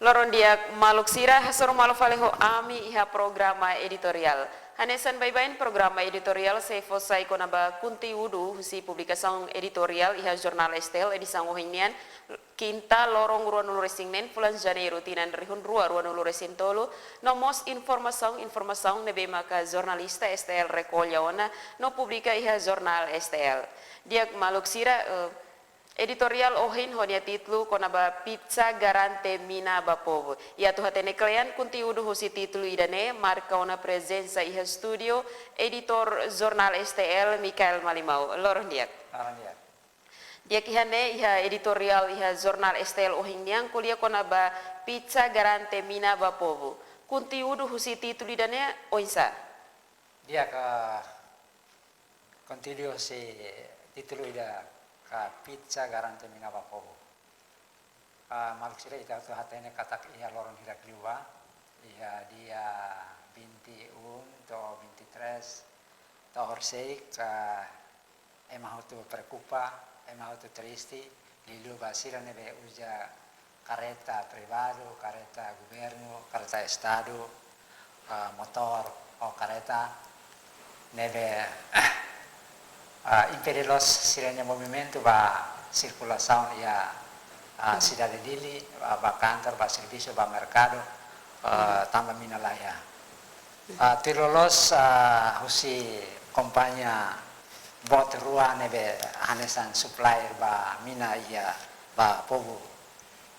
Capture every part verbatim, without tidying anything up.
Loron di'ak maluk sira, hasoru malu fali ho ami iha programa editoriál. Hanesan baibain programa editoriál sei fó sai kona-ba konteúdu husi publikasaun editoriál iha Jornál S T L edisaun ohin nian, Kinta, loron ruanulu-resin-neen fulan Janeiru tinan rihun rua ruanulu-resin-tolu, no mós informasaun, informasaun ne'ebé maka jornalista S T L rekolla ona no publika iha Jornál S T L. Di'ak maluk sira, eh, editoriál ohin ho nia títulu kona-ba Pizza garante mina ba povu. I atu hatene kle'an konteúdu husi títulu ida-ne'e, marka ona prezensa iha estúdiu editór Jornál S T L, Mikael Malimau. Loron di'ak. Loron di'ak. Di'ak, iha ne'e, iha editoriál iha Jornál S T L ohin nian ko'alia kona-ba Pizza garante mina ba povu. Konteúdu husi títulu ida-ne'e oinsá? Di'ak, konteúdu husi títulu ida ka Pizza garante mina ba povu. Ah, maluk sira, ita atu hatene katak iha loron hirak liubá, iha dia vinte e um to'o vinte e três, to'o horisehik, ah, ema hotu preokupa, ema hotu triste, liuliu ba sira ne'ebé uza kareta privadu, kareta governu, kareta estadu, ah, motór ou kareta ne'ebé, ah, impede loos sira-nia movimentu ba sirkulasaun iha, ah, sidade Dili, ba, ba kantor, ba servisu, ba merkadu, ah, tanba mina la iha. Ah, tuir loloos, ah, husi kompañia boot rua ne'ebé hanesan supplier ba mina iha ba povu,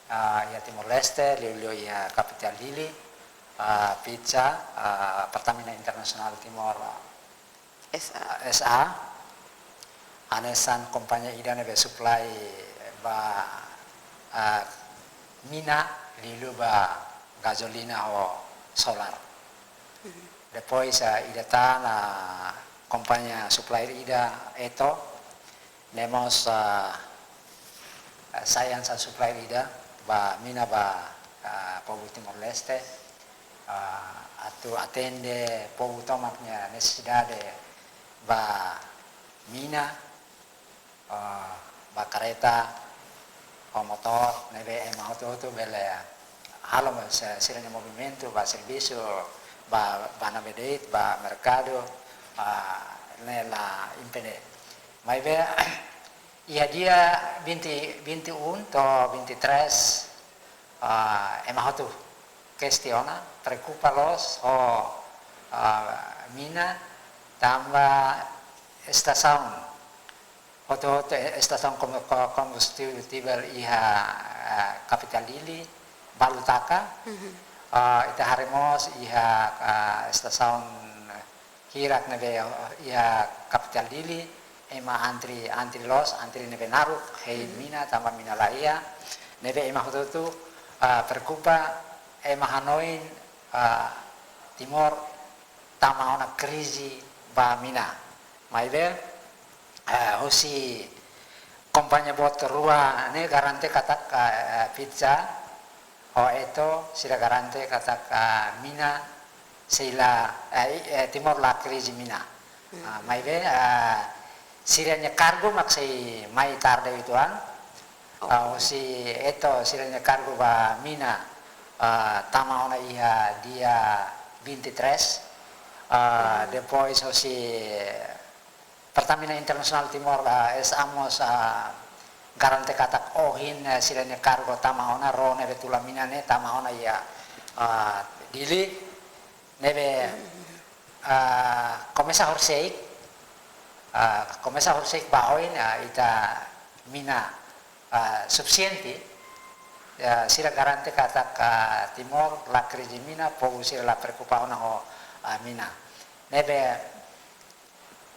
ah, iha Timor-Leste, liuliu iha kapitál Dili, ah, Pizza, ah, Pertamina Internasionál Timor, S A. S A, hanesan kompañia ida ne'ebé supply ba, ah, mina, liuliu ba gazolina ho solar. Depois, ah, ida tan, ah, kompañia supplier ida Eto, ne'e mós, ah, ah, sai hanesan supplier ida ba mina ba, ah, povu Timor-Leste, ah, atu atende povu tomak nia nesesidade ba mina, ah, ba kareta, ba motór, ne'ebé ema hotu-hotu bele halo mo se-, sira-nia movimentu, ba servisu, ba, ba ne'ebé de'it, ba merkadu, ah, ne'e la impede. Maibé, iha dia vinte, vinte e um to'o vinte e três, ah, ema hotu kestiona, preokupa loos ho, ah, mina, tanba estasaun, hotu-hotu e-, estasaun kom-, ko-, kombustível iha, ah, kapitál Dili balu taka. Ah, ita haree mós iha, ah, estasaun hirak ne'ebé iha kapitál Dili, ema antri, antri loos, antri ne'ebé naruk, hein mina, tanba mina la iha, ne'ebé ema hotu-hotu, ah, preokupa, ema hanoin, ah, Timor tama ona krize ba mina. Maibé, ah, husi kompañia boot rua ne'e garante katak, ah, Pizza ho Eto sira garante katak, ah, mina sei la, eh, i-, eh, Timor la krize mina. Ah, maibé, ah, sira-nia kargu mak sei mai tarde uitoan. Ah, husi Eto sira-nia kargu ba mina, ah, tama ona iha dia vinte e três. Ah, depois husi Pertamina Internasionál Timor, ah, S A mós, ah, garante katak ohin, eh, sira-nia kargu tama ona, ró ne'ebé tula mina ne'e tama ona iha, ah, Dili, ne'ebé, ah, komesa horisehik, ah, komesa horisehik ba oin, ah, ita mina, ah, sufisiente, ya, sira garante katak, ah, Timor la krize mina, povu sira la preokupa ona ho, ah, mina. Ne'ebé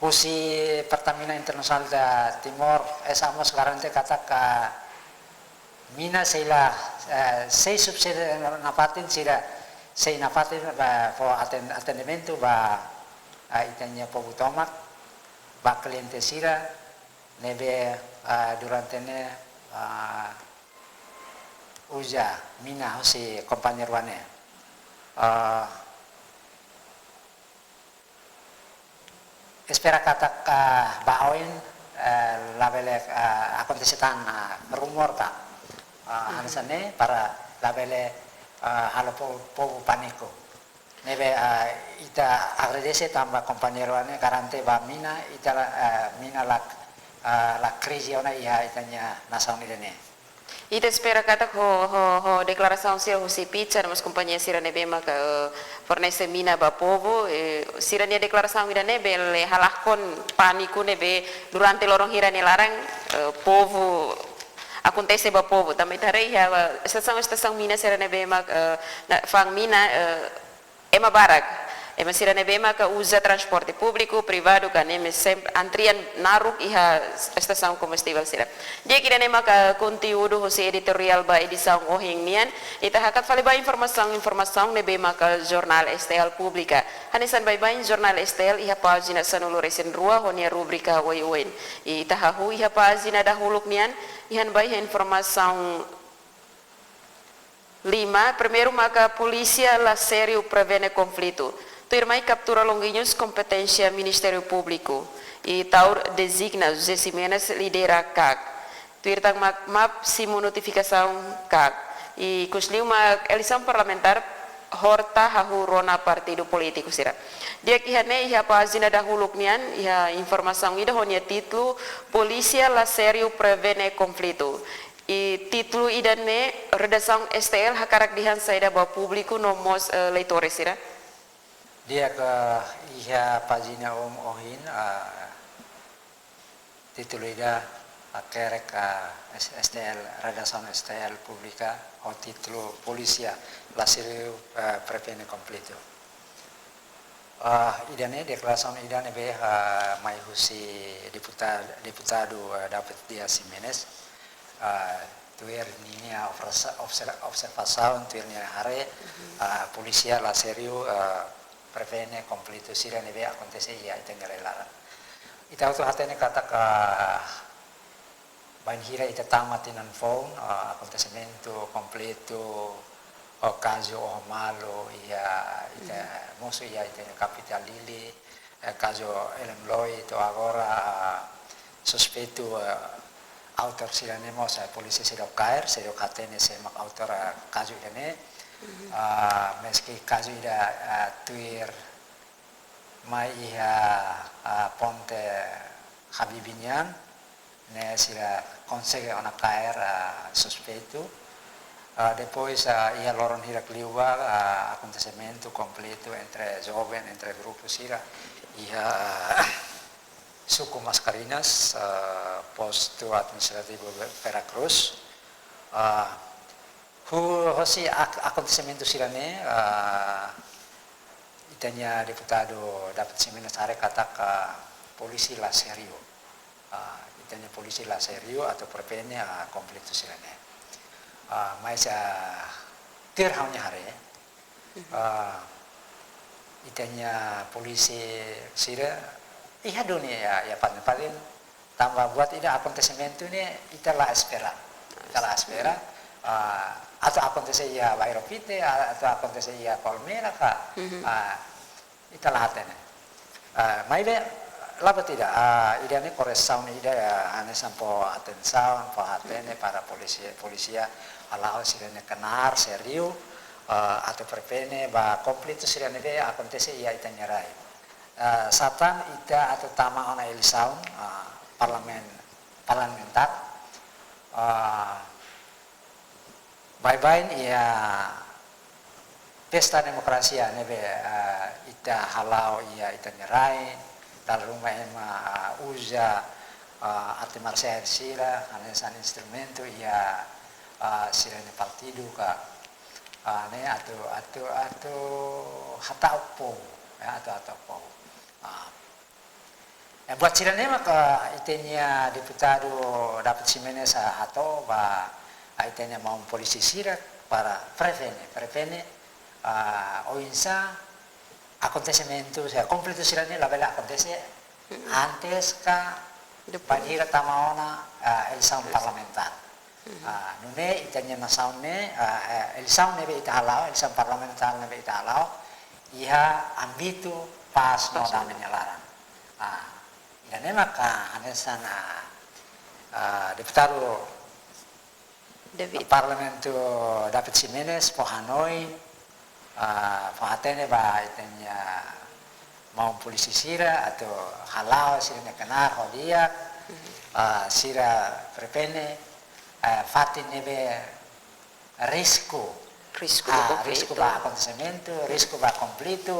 husi Pertamina Internasionál Timor S A mós garante katak, ah, mina sei la, eh, sei sufisiente nafatin sira, sei nafatin ba fó aten-, atendimentu ba, ah, ita-nia povu tomak, ba kliente sira ne'ebé, ah, durante ne'e, ah, uza mina husi kompañia rua ne'e. Ah, espera katak, ah, ba oin, eh, labele, ah, akontese tan, ah, rumor ka, ah, hanesan ne'e para labele, ah, halo povu, povu pániku. Ne'ebé, ah, ita agradese tanba kompañeiru ne'e garante ba mina, ita la, ah, mina la, ah, la krize ona iha ita-nia nasaun ida-ne'e. Ita espera katak ho, ho, ho deklarasaun sira husi Pichan no mós kompañia sira ne'ebé maka, eh, fornese mina ba povu, eh, sira-nia deklarasaun ida-ne'e bele halakon pániku ne'ebé durante loron hira nia laran, eh, povu akontese ba povu. Tanba ita haree iha, eh, estasaun, estasaun mina sira ne'ebé mak, eh, na, fa'an mina, eh, ema barak. Ema sira ne'ebé maka uza transporte públiku, privadu ka ne'e mak sempre antrian naruk iha estasaun kombustível sira. Di'ak, ida-ne'e maka konteúdu husi editoriál ba edisaun ohin nian. Ita hakat fali ba informasaun, informasaun ne'ebé maka jornál S T L publika. Hanesan baibain jornál S T L iha pájina sanulu-resin-rua ho nia rubrika oioin. Ita hahú iha pájina dahuluk nian, iha ne'ebá iha informasaun lima, primeiru maka polísia la sériu prevene konflitu. Tuirmai kaptura Longuinhos kompeténsia Ministériu Públiku. I Taur dezigna José Ximenes lidera KAK. Tuir tan mak MAP simu notifikasaun KAK. I ikus liu mak eleisaun parlamentár Horta hahú rona partidu polítiku sira. Di'ak, iha ne'e iha pájina dahuluk nian, iha informasaun ida ho nia títulu Polísia la sériu prevene konflitu. I títulu ida-ne'e redasaun S T L hakarak dehan saida ba públiku no mós, eh, leitores sira? Di'ak, iha pájina umum ohin, ah, títulu ida hakerek, ah, S-, S T L, redasaun S T L publika ho títulu Polísia la sériu, eh, prevene konflitu. Ah, ida-ne'e deklarasaun ida ne'ebé, ah, mai husi deputa-, deputadu, ah, David Dias Ximenes. Ah, tuir ninia observa-, obser-, observasaun, tuir nia haree, ah, polísia la sériu, ah, prevene konflitu sira ne'ebé akontese iha ita-nia rai-laran. Ita hotu hatene katak, ah, bainhira ita tama tinan foun, ah, akontesimentu konflitu, ou kazu oho-malu iha ita, mosu iha ita-nia kapitál Dili, eh, kazu Ellen Loi to'o agora, ah, suspeitu, eh, autór sira-ne'e mós, eh, polísia seidauk kaer, seidauk hatene sé mak autór, eh, kazu ida-ne'e. Ah, meski kazu ida, ah, tuir mai iha, ah, ponte Habibie nian, ne'e sira konsege ona kaer, ah, suspeitu. Ah, depois, ah, iha loron hirak liubá, ah, akontesimentu konflitu entre joven, entre grupu sira iha, ah, suku Mascarenhas, ah, postu administrativu Ve-, Vera Cruz. Ah, hu-, hosi ak-, akontesimentu sira-ne'e, ah, ita-nia deputadu David Ximenes haree katak polísia la sériu. Ah, ita-nia polísia la sériu atu prevene, ah, konflitu sira-ne'e. Ah, mais, ah, tuir ha'u-nia haree, ah, ita-nia polísia sira iha duni iha, iha paling-paling tanba buat ida akontesimentu ne'e ita la espera. Ita la espera, ah, atu akontese iha Bairro Pite, ah, atu akontese iha Colmena ka, ah, ita la hatene. Ah, maibé, la buat ida, ah, ida-ne'e koresaun ida, ah, hanesan fó atensaun, fó hatene para polísia, polísia hala'o sira-ne'e knaar, sériu, ah, atu prevene ba konflitu sira ne'ebé akontese iha ita-nia rai. Ah, sá tan ita atu tama ona eleisaun, ah, parlamen-, parlamentár, ah, baibain iha pesta demokrasia ne'ebé, ah, ita hala'o iha ita-nia rai, dala ruma ema, ah, uza, ah, arte marsiál sira hanesan instrumentu iha, ah, sira-nia partidu ka, ah, ne'e atu, atu, atu hata'uk povu, ya, atu hata'uk povu. Ah, eh, buat sira-ne'e maka ita-nia deputadu David Ximenes, ah, hato'o ba, ah, ita-nia maun polísia sira para prevene, prevene, ah, oinsá akontesimentu, se konflitu sira-ne'e labele akontese antes ka bainhira tama ona, ah, eleisaun parlamentár. Ah, nune'e ita-nia nasaun ne'e, ah, eh, eleisaun ne'ebé ita hala'o, eleisaun parlamentár ne'ebé ita hala'o, iha ámbitu pás no dame nia laran. Ah, ida-ne'e maka hanesan, ah, ah, deputadu David. Parlamentu David Ximenes fó hanoin, ah, fó hatene ba ita-nia maun polísia sira atu hala'o sira-nia knaar ho di'ak, ah, sira prevene, ah, fatin ne'ebé risku. Risku ba ah, konflitu. Risku ba akontesimentu, risku ba konflitu,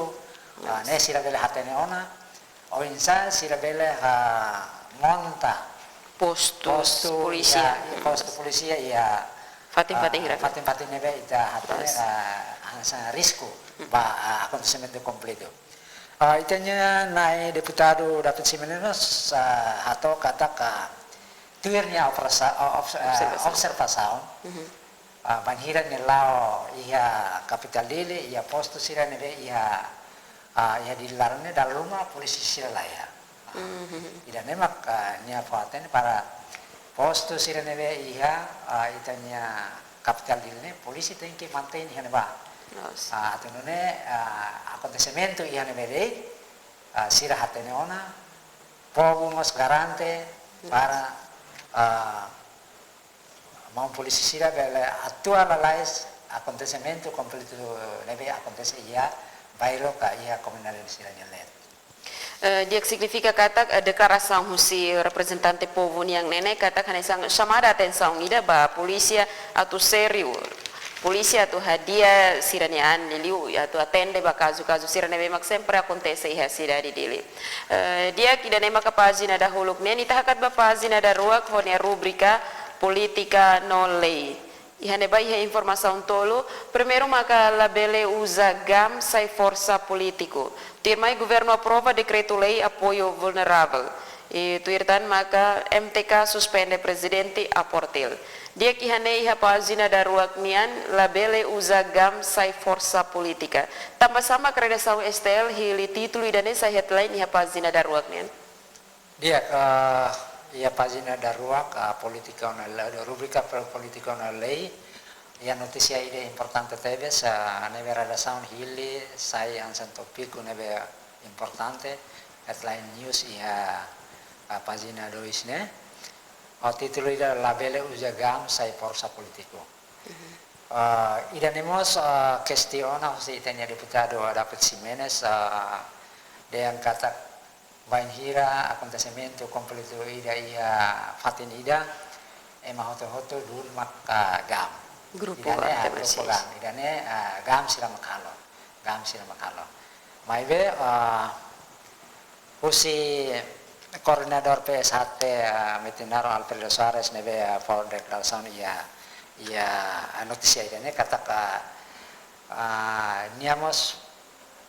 ah, ne'e sira bele hatene ona, oinsá sira bele, ah, monta postu polísia. Iha, iha postu polísia iha, fatin-fatin ah, hira. Fatin-fatin ne'ebé ita hatene, ah, hanesan risku ba, ah, akontesimentu konflitu. Ah, ita-nia na'i deputadu David Ximenes, ah, hato'o katak tuir nia operasa-, ah, obs-, ah, observasaun. Observasaun. Ah, bainhira nia la'o iha kapitál Dili, iha postu sira ne'ebé iha, ah, iha Dili laran ne'e dala ruma polísia sira la iha. Ah, ida-ne'e mak, ah, nia fó hatene para postu sira ne'ebé iha, ah, ita-nia kapitál Dili ne'e, polísia tenke mantein iha ne'ebá. Ah, atu nune'e, ah, akontesimentu iha ne'ebé de'it, ah, sira hatene ona, povu mós garante para, ah, maun polísia sira bele atua lalais akontesimentu konflitu ne'ebé akontese iha bairru ka iha komunidade sira-nia leet. Eh, di'ak, signifika katak, eh, deklarasaun husi reprezentante povu nian ne'e katak hanesan xamada atensaun ida ba polísia atu sériu. Polísia atu hadi'a sira-nia an liuliu atu atende ba kazu-kazu sira ne'ebé mak sempre akontese iha sidade Dili. Eh, di'ak, ida-ne'e maka pájina dahuluk nian, ita hakat ba pájina daruak ho nia rubrika Polítika no Lei. Iha ne'ebá iha informasaun tolu, primeiru maka labele uza GAM sai forsa polítiku. Tuirmai governu aprova dekretu-lei apoiu vulneravel. I tuir tan maka M T K suspende prezidente APORTIL. Di'ak, iha ne'e iha pájina daruak nian, labele uza GAM sai forsa polítika. Tanba sá mak redasaun S T L hili títulu ida-ne'e sai headline iha pájina daruak nian? Di'ak, eh, iha pájina daruak, eh, Polítika no Lei, rubrika per-, Polítika no Lei, iha notísia ida importante tebes, eh, ne'ebé redasaun hili sai hanesan tópiku ne'ebé importante, headline news iha, eh, pájina dois ne'e. Ho títulu ida labele uza GAM sai forsa polítiku. Eh, ida-ne'e mós, eh, kestiona husi ita-nia deputadu David Ximenes, eh, dehan katak bainhira akontesimentu konflitu ida iha fatin ida, ema hotu-hotu duun maka GAM. Grupu ida-ne'e, ah, arte grupu marsiais. GAM, ida-ne'e, ah, GAM sira mak halo. GAM sira mak halo. Maibé, ah, husi koordenadór P S H T, ah, Metinaro Alfredo Soares ne'ebé, ah, fó deklarasaun iha, iha, ah, notísia ida-ne'e katak, ah, nia mós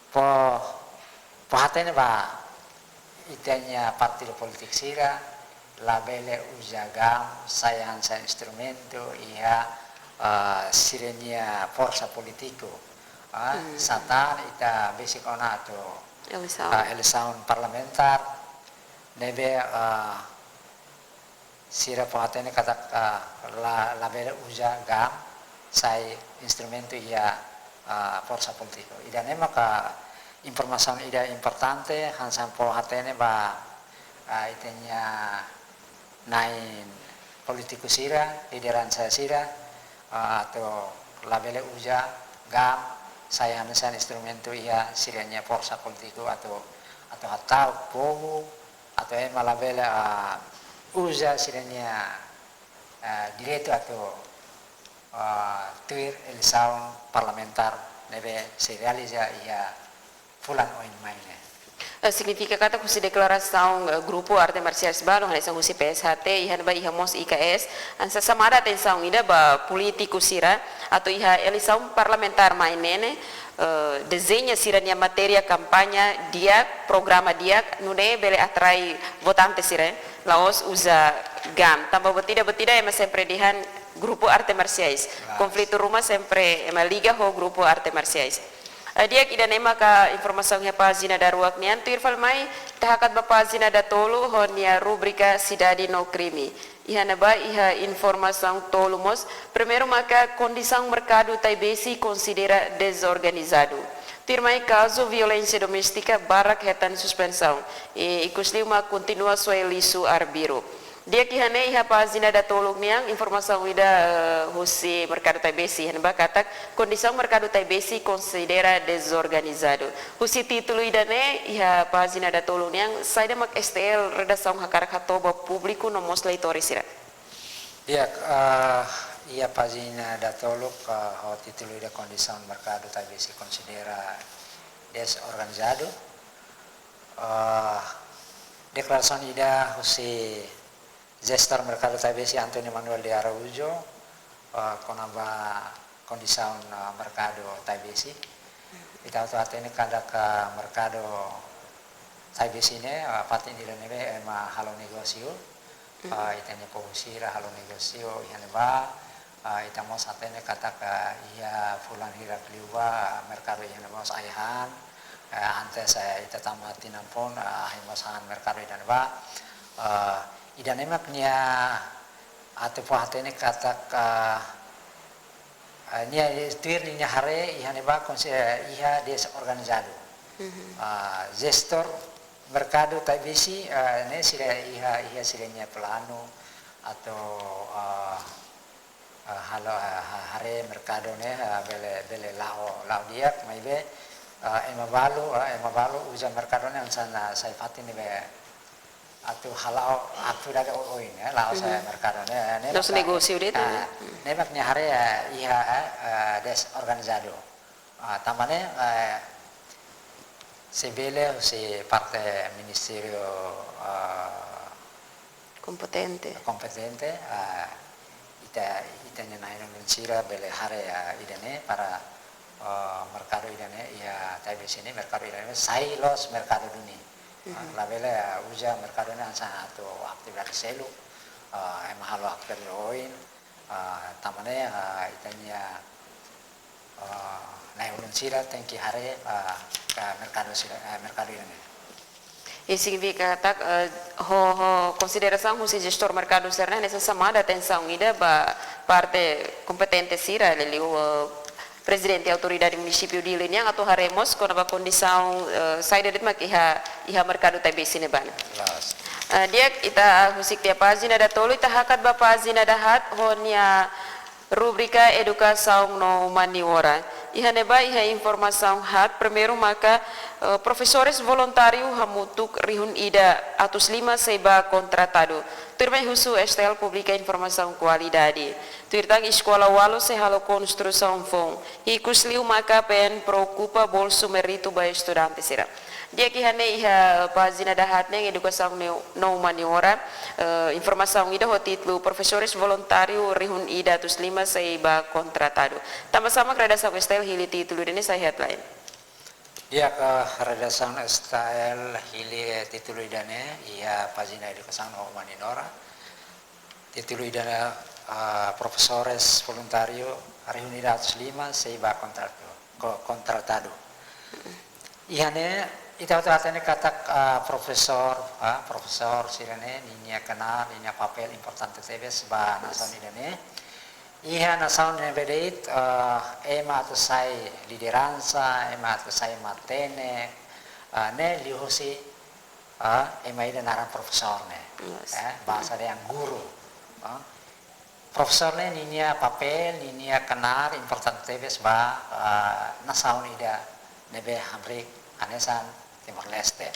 fó, fó hatene ba ita-nia partidu polítiku sira labele uza GAM sai hanesan instrumentu iha, ah, sira-nia forsa polítiku. Ah, satán ita besik ona atu, eleisaun, ah, eleisaun parlamentár ne'ebé, ah, sira fó hatene katak, ah, la, labele uza GAM sai instrumentu iha, ah, forsa polítiku. Ida-ne'e maka informasaun ida importante hanesan fó hatene ba, ah, ita-nia na'in polítiku sira, lideransa sira, ah, atu labele uza GAM sai hanesan instrumentu iha sira-nia forsa polítiku atu, atu hata'uk povu, atu ema labele, ah, uza sira-nia, ah, direitu atu, ah, tuir eleisaun parlamentár ne'ebé sei realiza iha fulan oin mai ne'e. Eh, signifika katak husi deklarasaun, eh, grupu arte marsiais balu, hanesan husi P S H T, iha ne'ebá iha mós I K S, hanesan xamada atensaun ida ba polítiku sira atu iha eleisaun parlamentár mai ne'e ne'e, eh, dezeña sira-nia matéria kampaña di'ak, programa di'ak, nune'e bele atrai votante sira, la'ós uza GAM. Tanba buat ida, buat ida ema sempre dehan grupu arte marsiais. Loos. Konflitu ruma sempre ema liga ho grupu arte marsiais. Eh, di'ak, ida-ne'e maka informasaun iha pájina daruak nian. Tuir fali mai, ita hakat ba pájina datolu ho nia rubrika Sidade no Krime. Iha ne'ebá iha informasaun tolu mós. Primeiru maka kondisaun merkadu Taibesi konsidera dezorganizadu. Tuirmai kazu violénsia doméstika barak hetan suspensaun. I ikus liu mak kontinua soe lixu arbiru. Di'ak, iha ne'e iha pájina datoluk nian informasaun ida, eh, husi merkadu Taibesi, iha ne'ebá katak kondisaun merkadu Taibesi konsidera dezorganizadu. Husi títulu ida-ne'e iha pájina datoluk nian, saida mak S T L redasaun hakarak hato'o ba públiku no mós leitór sira? Di'ak, eh, iha pájina datoluk, eh, ho títulu ida kondisaun merkadu Taibesi konsidera dezorganizadu. Eh, deklarasaun ida husi Jestór Merkadu Taibesi António Manuel de Araújo, eh, kona-ba kondisaun, eh, merkadu Taibesi. Ita hotu hatene katak merkadu Taibesi ne'e, eh, fatin ida ne'ebé ema halo negósiu, eh, ita-nia povu sira halo negósiu iha ne'ebá, eh, ita mós hatene katak iha fulan hirak liubá merkadu iha ne'ebá mós ai-han, eh, antes, eh, ita tama tinan foun, eh, ai mós han merkadu iha ne'ebá. Eh, ida-ne'e mak nia atu fó hatene katak, eh, eh, nia tuir nia haree iha ne'ebá konse-, eh, iha dezorganizadu. Mhm. Eh, jestór merkadu Taibesi, eh, ne'e sira iha, iha sira-nia planu atu, eh, eh, halo, eh, ha-, haree merkadu ne'e, eh, bele, bele la'o, la'o di'ak, maibé, eh, ema balu, eh, ema balu uza merkadu ne'e hanesan, eh, sai fatin ne'ebé atu hala'o atividade oioin, eh, la'o sai Mhm. merkadu ne'e, eh, ne'e Nos mak, negósiu de'it, eh, eh. ne'e mak nia haree, eh, iha, eh, eh, dezorganizadu. Ah, tanba ne'e, eh, se bele husi parte ministériu, ah, Kompetente. kompetente, ah, ita, ita-nia na'i-ulun sira bele haree, ah, ida-ne'e para, ah, merkadu ida-ne'e, iha Taibesi ne'e merkadu ida-ne'e sai loos merkadu duni. Ah, Mhm. labele, ah, uza merkadu ne'e hanesan atu atividade seluk, ah, ema halo atividade oioin, ah, tanba ne'e, ah, ita-nia, ah, na'i-ulun sira tenke haree, ah, ka merkadu sira, eh, merkadu ida-ne'e. I signifika katak, eh, ho, ho konsiderasaun husi jestór merkadu sira-ne'e, hanesan xamada atensaun ida ba parte kompetente sira, liuliu, eh, Prezidente Autoridade Munisípiu Dili nian atu haree mós kona-ba kondisaun, eh, saida de'it mak iha, iha merkadu Taibesi ne'ebá ne'e. Loos. Eh, di'ak, ita husik tiha pájina datoluk, ita hakat ba pájina dahaat ho nia rubrika Edukasaun no Umaniora. Iha ne'ebá iha informasaun haat, primeiru maka, eh, profesores voluntáriu hamutuk rihun ida atus lima sei ba kontratadu. Tuirmai husu S T L publika informasaun kualidade. Tuir tan eskola ualu sei halo konstrusaun foun. Ikusliu maka P N preokupa bolsu méritu ba estudante sira. Di'ak, iha ne'e iha pájina dahaat nian Edukasaun no, no Umaniora, eh, informasaun ida ho títulu Profesores Voluntáriu rihun ida atus lima sei ba kontratadu. Tanba sá mak redasaun S T L hili títulu ida-ne'e sai headline? Di'ak, eh, redasaun S T L hili, eh, títulu ida-ne'e iha pájina Edukasaun no Umaniora. Títulu ida-ne'e, ah, profesores voluntáriu rihun ida atus lima sei ba kontratu, ko-, kontratadu. Iha ne'e, ita hotu hatene katak, ah, profesór, ah, profesór sira-ne'e, ninia knaar, ninia papél importante tebes ba nasaun ida-ne'e. Iha nasaun ne'ebé de'it, ah, ema atu sai lideransa, ema atu sai matenek, ah, ne'e liuhusi, ah, ema ida naran profesór ne'e. Yes. Eh, bahasa dehan guru. Ah. Profesór ne'e ninia papél, ninia knaar importante tebes ba, ah, nasaun ida ne'ebé hamriik hanesan Timor-Leste.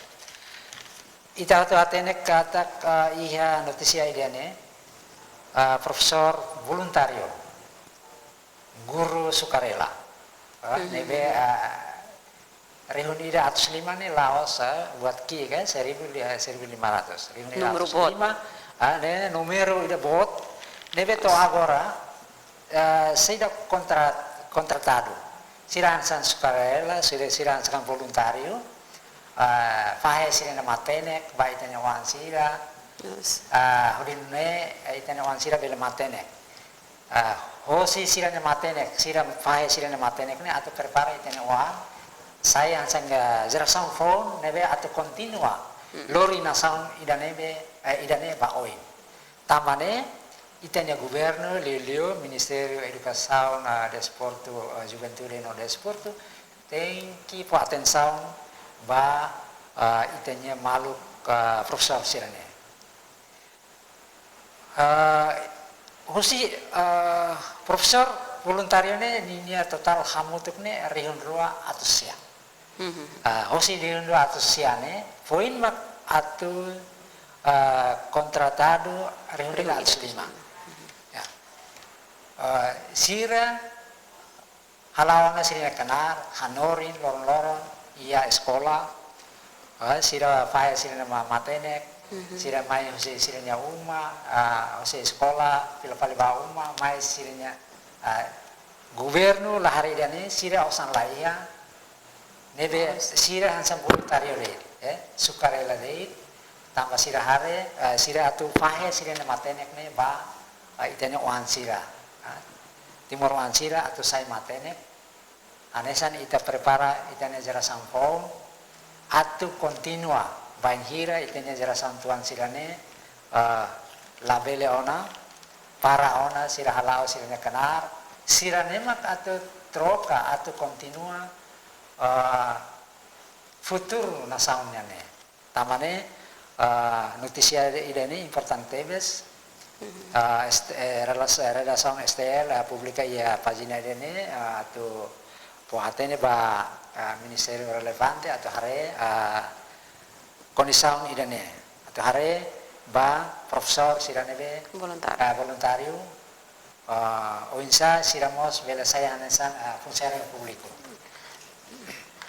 Ita hotu hatene katak, ah, iha notísia ida-ne'e, ah, profesór voluntáriu, guru sukarela. Ah, Mhm. ne'ebé, ah, rihun ida atus lima ne'e la'ós, eh, buat ki'ik, eh, seribu li-, eh, seribu lima ratus. Rihun ida Númeru atus lima, boot. Ah, ne'e númeru ida boot. Ne'ebé to'o agora, eh, sei ida kontra-, kontratadu. Sira hanesan sukarela, sira, sira hanesan voluntáriu. Ah, fahe sira-nia matenek ba ita-nia oan sira. Yes. Ah, hodi nune'e, eh, ita-nia oan sira bele matenek. Ah, hosi sira-nia matenek, sira fahe sira-nia matenek ne'e atu prepara ita-nia oan, sai hanesan, eh, jerasaun foun ne'ebé atu kontinua Mm. lori nasaun ida ne'ebé, eh, ida-ne'e ba oin. Tanba ne'e, ita-nia governu, liuliu Ministériu Edukasaun, ah, Desportu, ah, Juventude no Desportu, tenke fó atensaun ba, ah, ita-nia maluk, ah, profesór sira-ne'e. Ah, husi, ah, profesór voluntáriu ne'e, ninia totál hamutuk ne'e rihun rua atus sia. Mhm. Ah, husi rihun rua atus sia ne'e, foin mak atu, ah, kontratadu rihun rihun rihun atus lima. Ya. Ah, sira hala'o ona sira-nia knaar, hanorin loron-loron iha eskola, ah, sira fahe sira-nia ma-, matenek, mhm, sira mai husi sira-nia uma, ah, husi eskola, fila fali ba uma, mai sira-nia, ah, governu la haree ida-ne'e, sira osan la iha, ne'ebé sira hanesan voluntáriu de'it, eh, sukarela de'it, tanba sira haree, eh, sira atu fahe sira-nia matenek ne'e ba, eh, ita-nia oan sira, ah, timoroan sira atu sai matenek, hanesan ita prepara ita-nia jerasaun foun, atu kontinua bainhira ita-nia jerasaun tuan sira-ne'e, eh, labele ona, para ona, sira hala'o sira-nia knaar, sira-ne'e mak atu troka, atu kontinua, eh, futuru nasaun nian ne'e. Tanba ne'e, ah, notísia ida-ne'e importante tebes. Mhm. Ah, est-, eh, relas-, eh, redasaun S T L, ah, publika iha pájina ida-ne'e, ah, atu fó hatene ba, ah, ministériu relevante atu haree, ah, kondisaun ida-ne'e. Atu haree ba profesór sira ne'ebé, voluntáriu, ah, voluntáriu, ah, oinsá sira mós bele sai hanesan, ah, funsionáriu públiku.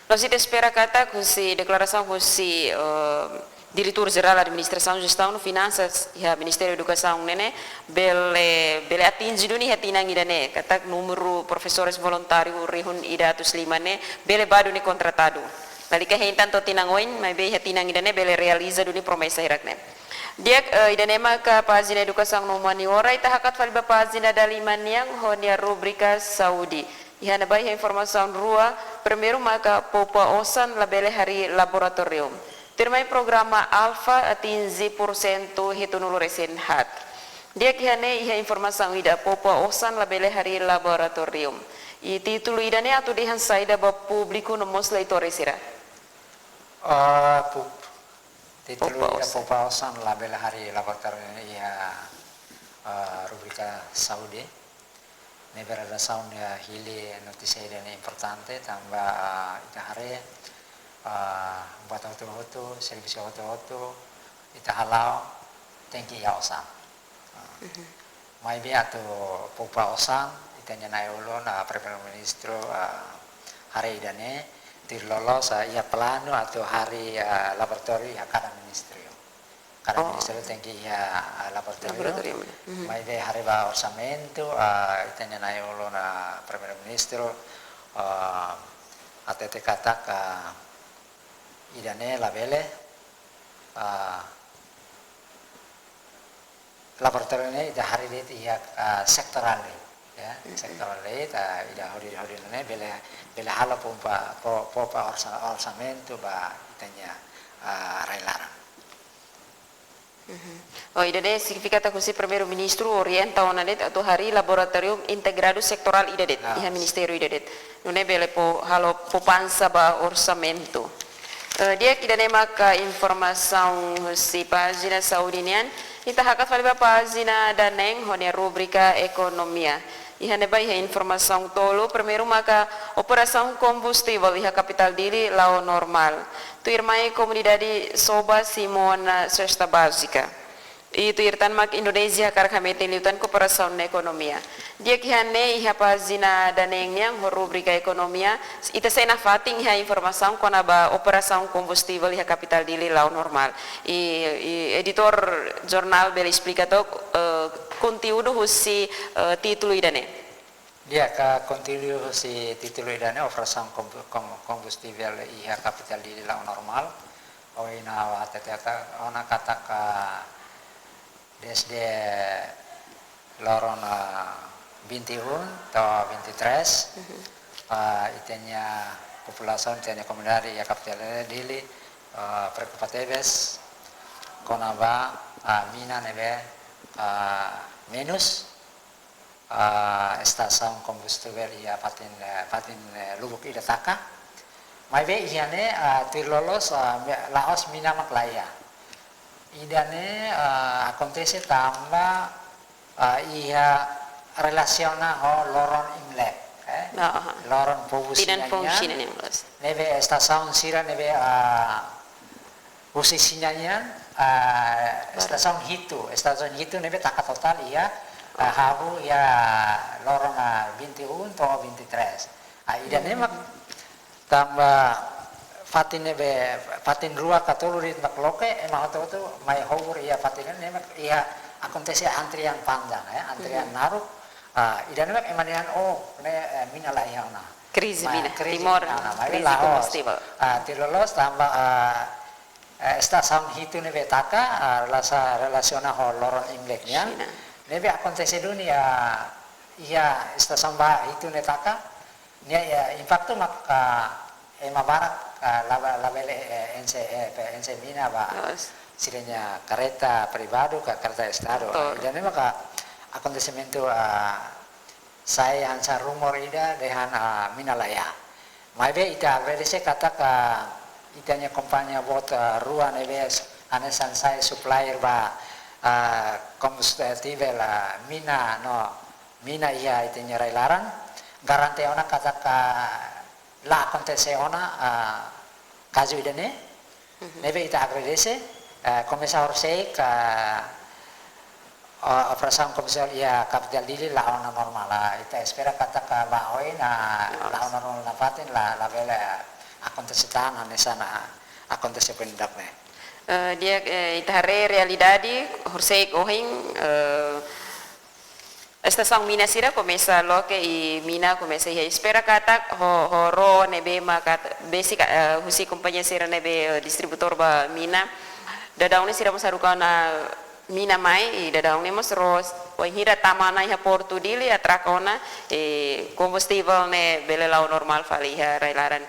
Loos, ita espera katak husi deklarasaun husi, eh, Diretór Jerál Administrasaun, Jestaun no Finansas iha Ministériu Edukasaun ne'e, bele, bele atinje duni iha tinan ida-ne'e, katak númeru profesores voluntáriu rihun ida atus lima ne'e bele ba duni kontratadu. Lalika hein tan to'o tinan oin, maibé iha tinan ida-ne'e bele realiza duni promesa hirak ne'e. Di'ak, eh, ida-ne'e maka pájina Edukasaun no Umaniora, ita hakat fali ba pájina dalima nian ho nia rubrika Saúde. Iha ne'ebá iha informasaun rua, primeiru maka poupa osan labele harii laboratóriu. Tuirmai programa Alfa atinje pursentu hitunulu resin haat. Di'ak, iha ne'e iha informasaun ida, poupa osan labele harii laboratóriu. I títulu ida-ne'e atu dehan saida ba públiku no mós leitór sira? Ah, pu-, títulu poupa ida osan. Poupa osan labele harii laboratóriu iha, ah, rubrika Saúde. Ne'ebé redasaun nia hili notísia ida-ne'e importante, tanba, ah, ita haree, ah, buat hotu-hotu, servisu hotu-hotu, ita hala'o tenke iha osan. Ah. Mhm. Maibé atu poupa osan, ita-nia na'i-ulun, ah, Primeiru-Ministru, ah, haree ida-ne'e, tuir loloos, ah, iha planu atu harii, ah, laboratóriu iha kada ministériu. Kada, oh, ministériu tenke iha, ah, laboratóriu. Laboratóriu, ya. Mhm. Maibé haree ba orsamentu, ah, ita-nia na'i-ulun, ah, Primeiru-Ministru, ah, hatete katak, ah, ida-ne'e labele, ah, laboratóriu ne'e ita harii de'it iha, ah, setorál de'it, ya, mhm, setorál de'it, ah, ida hodi, hodi ne'e bele, bele halo poupa, po-, poupa orsa-, orsamentu ba ita-nia, ah, rai-laran. Mhm. Oh, ida-ne'e signifika katak husi Primeiru-Ministru orienta ona de'it atu harii laboratóriu integradu setorál ida de'it, ah, iha ministériu ida de'it. Nune'e bele po-, halo poupansa ba orsamentu. Eh, di'ak, ida-ne'e maka informasaun husi pájina Saúde nian, ita hakat fali ba pájina daneen ho nia rubrika Ekonomia. Iha ne'ebá iha informasaun tolu, primeiru maka operasaun kombustivel iha kapitál Dili la'o normál. Tuirmai komunidade Soba simu ona sesta bázika. I tuir tan mak Indonézia hakarak hametin liután kooperasaun ekonomia. Di'ak, iha ne'e iha pájina daneen nian ho rubrika Ekonomia, ita sei nafatin iha informasaun kona-ba operasaun kombustivel iha kapitál Dili la'o normál. I, i editór jornál bele esplika took, eh, konteúdu husi, eh, títulu ida-ne'e. Di'ak, konteúdu husi títulu ida-ne'e, operasaun kom-, kom-, kombustivel iha kapitál Dili la'o normál. Ohin ha'u hatete ona katak, ah, dezde loron, ah, vinte e um to'o vinte e três, mhm, ah, ita-nia populasaun, ita-nia komunidade iha kapitál Dili, ah, preokupa tebes kona-ba, ah, mina ne'ebé, ah, menus, ah, estasaun kombustivel iha fatin, eh, fatin, eh, lubuk ida taka. Maibé iha ne'e, ah, tuir loloos, ah, me-, la'ós mina mak la iha. Ida-ne'e, ah, akontese tanba, ah, iha relasiona ho loron Imlek, eh? Aha. Loron povu Tinan Xina povu nian. Xina nian, loos. Ne'ebé estasaun sira ne'ebé, ah, husi Xina nian, ah, Barak. Estasaun hitu, estasaun hitu ne'ebé taka totál iha, ah, hahú iha loron, ah, vinte e um to'o vinte e três. Ah, ida-ne'e mak tanba fatin ne'ebé, fatin rua ka tolu de'it mak loke, ema hotu-hotu mai hour iha fatin ne'e mak iha akontese antrian panjang, eh, antrian Mhm. naruk. Ah, ida-ne'e mak ema dehan, oh, ne'e, eh, mina la iha ona. Krize Mai mina, krize Timor, mina ona, mai krize la'ós. Kombustibel. Ah, ti loloos tanba, ah, eh, estasaun hitu ne'ebé taka, ah, relasa-, relasiona ho loron Imlek nian. Xina. Ne'ebé akontese duni, ah, iha estasaun ba hitu ne'e taka, nia, ya, impaktu mak, ah, ema barak, ah, laba-, labele, eh, enxe, eh, pe-, enxe mina ba Loos. sira-nia kareta pribadu ka kareta estadu. Betul. Ida-ne'e maka akontesimentu, ah, sai hanesan rumor ida dehan, ah, mina la iha. Maibé ita agradese katak ita-nia kompañia boot, ah, rua ne'ebé hanesan sai supplier ba, ah, kombustível, ah, mina no mina iha ita-nia rai-laran, garante ona katak la akontese ona, ah, kazu ida-ne'e, Mhm. ne'ebé ita agradese, eh, komesa horisehik, eh, o-, operasaun komersiál iha kapitál Dili la'o ona normál. Ah, ita espera katak ba oin, ah, Loos. la'o ona normál nafatin, la, labele akontese tan hanesan akontese foin daudauk ne'e. Eh, di'ak, eh, ita haree realidade, horisehik ohin, eh, estasaun mina sira komesa loke i mina komesa iha. Espera katak ho, ho ró ne'ebé maka besik, eh, husi kompañia sira ne'ebé, eh, distribuidór ba mina. Daudaun ne'e sira mós haruka ona mina mai, i daudaun ne'e mós ró, wainhira tama ona iha portu Dili, atraka ona, i kombustível ne'e bele la'o normál fali iha rai-laran.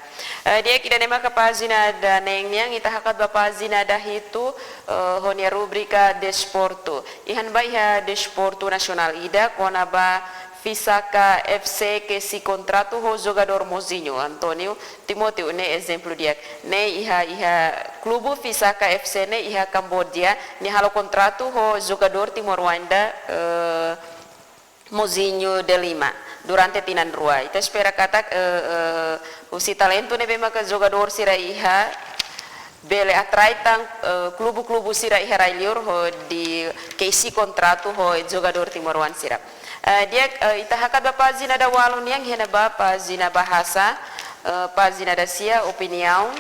Eh, di'ak, ida-ne'e maka pájina daneen nian, ita hakat ba pájina dahitu, eh, ho nia rubrika desportu. Iha ne'ebá iha desportu nasionál ida kona-ba Visaka F C keisi kontratu ho jogadór Mozinho, António Timóteo, ne'e ezemplu di'ak. Ne'e iha, iha klubu Visaka F C ne'e iha Kamboja, nia halo kontratu ho jogadór timoroan ida, eh, Mozinho de Lima durante tinan rua. Ita espera katak, eh, eh, husi talentu ne'ebé maka jogadór sira iha bele atrai tan, eh, klubu-klubu sira iha rai-liur hodi keisi kontratu ho jogadór timoroan sira. Eh, di'ak, eh, ita hakat ba pájina dawalu nian, iha ne'ebá pájina bahasa, eh, pájina dasia opiniaun,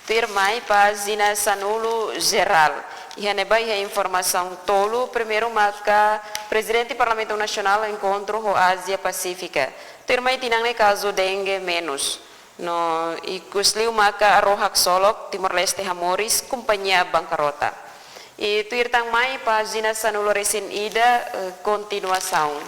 tuirmai pájina sanulu jerál. Iha ne'ebá iha informasaun tolu, primeiru maka Prezidente Parlamentu Nasionál enkontru ho Ázia Pasífika. Tuirmai tinan ne'e kazu dengue menus. No ikusliu maka arroz haksolok Timor-Leste hamoris, kompañia bankarrota. I tuir tan mai pájina sanulu resin ida, eh, kontinuasaun.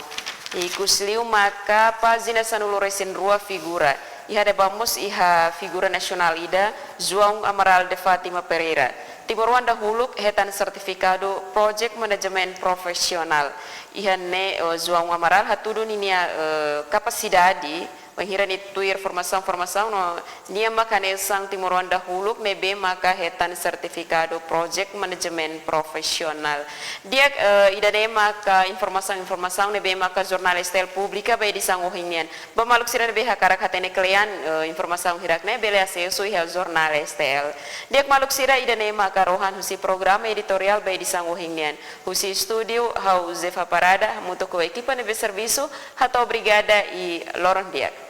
Ikusliu maka pájina sanulu resin rua figura. Iha ne'ebá mós iha figura nasionál ida, João Amaral de Fátima Pereira. Timoroan dahuluk hetan sertifikadu Project Management Professional. Iha ne'e, eh, João Amaral hatudu ninia, eh, kapasidade, wainhira nia tuir formasaun, formasaun no nia mak hanesan timoroan dahuluk ne'ebé maka hetan sertifikadu Project Management Professional. Di'ak, eh, ida-ne'e maka informasaun, informasaun ne'ebé maka Jornál S T L publika ba edisaun ohin nian. Ba maluk sira ne'ebé hakarak hatene kle'an, eh, informasaun hirak-ne'e bele asesu iha Jornál S T L. Di'ak maluk sira, ida-ne'e maka rohan husi programa editoriál ba edisaun ohin nian. Husi estúdiu, ha'u Zefa Parada, hamutuk ho ekipa ne'ebé servisu, hato'o obrigada i loron di'ak.